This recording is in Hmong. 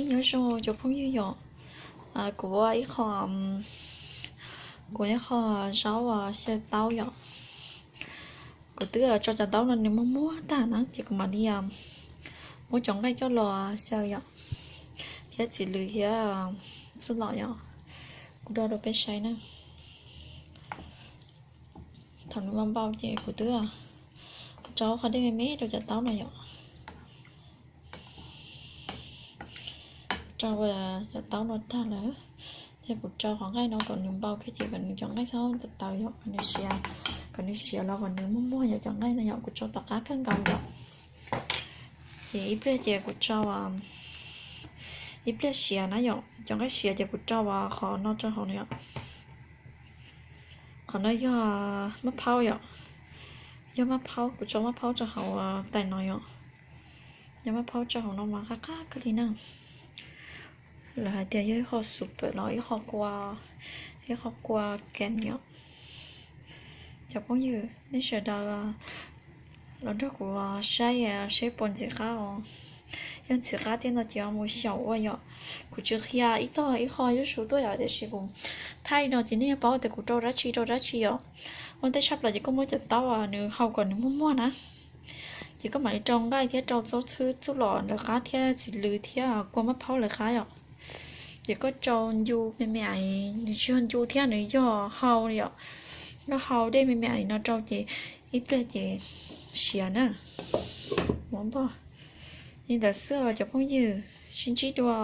Nyob zoo cov phooj ywg yom, kuv ua ib qho, kuv ua ib qho zaub xyaw taub yom. Kuv twb tso cov taub no nws muag muag tag na ces kuv mam li muab cov nqaij coj los xyaw yom, thiab txiv lws thiab txuj lom yom. Kuv do rau peb saib na. Thaum nws npau npau ces kuv twb rau qhov dej me me rau cov taub no yom. Rau cov taub no tag lawm, ces kuv rau qhov nqaij no kom nws npau kiag ces kom nws cov nqaij txhob tawv tawv yom, kom nws siav, kom nws siav los kom nws muag muag yom cov nqaij no yom. Kuv rau tom qab kawg nkaus yom. Ces ib pliag ces kuv rau, ib pliag siav na yom, cov nqaij siav ces kuv rau qhov no rau hauv no yom. Qhov no yog maj phaub yom, yog maj phaub, kuv rau maj phaub rau hauv tais no yom. Yog maj phaub rau hauv no mas qab qab kawg li na. Lawv hais tias yog ib qho super los ib qho kua, ib qho kua kev yom. Cov phooj ywg nej sawv daws los nrog kuv saib seb puas ntxim qab os. Yog ntxim qab thiab no ces mus xyaum ua yom. Kuv tsis qhia ib tog ib qho zuj zus tuaj yom, tiam sis kuv thaij no ces nej yeej paub tias kuv rau dab tsi rau dab tsi yom. Ua ntej tshaj plaws ces koj muab cov taub nws hau kom nws muag muag na, ces koj mam li rau nqaij thiab rau txaub txhwb txuj lom ntawm qab thiab txiv lws thiab kua maj phaub lawv qab yom. Ces koj rau ncu me me ais, nws tsis yog ncu thiab nws yog hau yom. Koj hau dej me me ais no rau ces ib pliag ces siav na. Ua npog li ntawd xwb os cov phooj ywg, sib ntsib dua.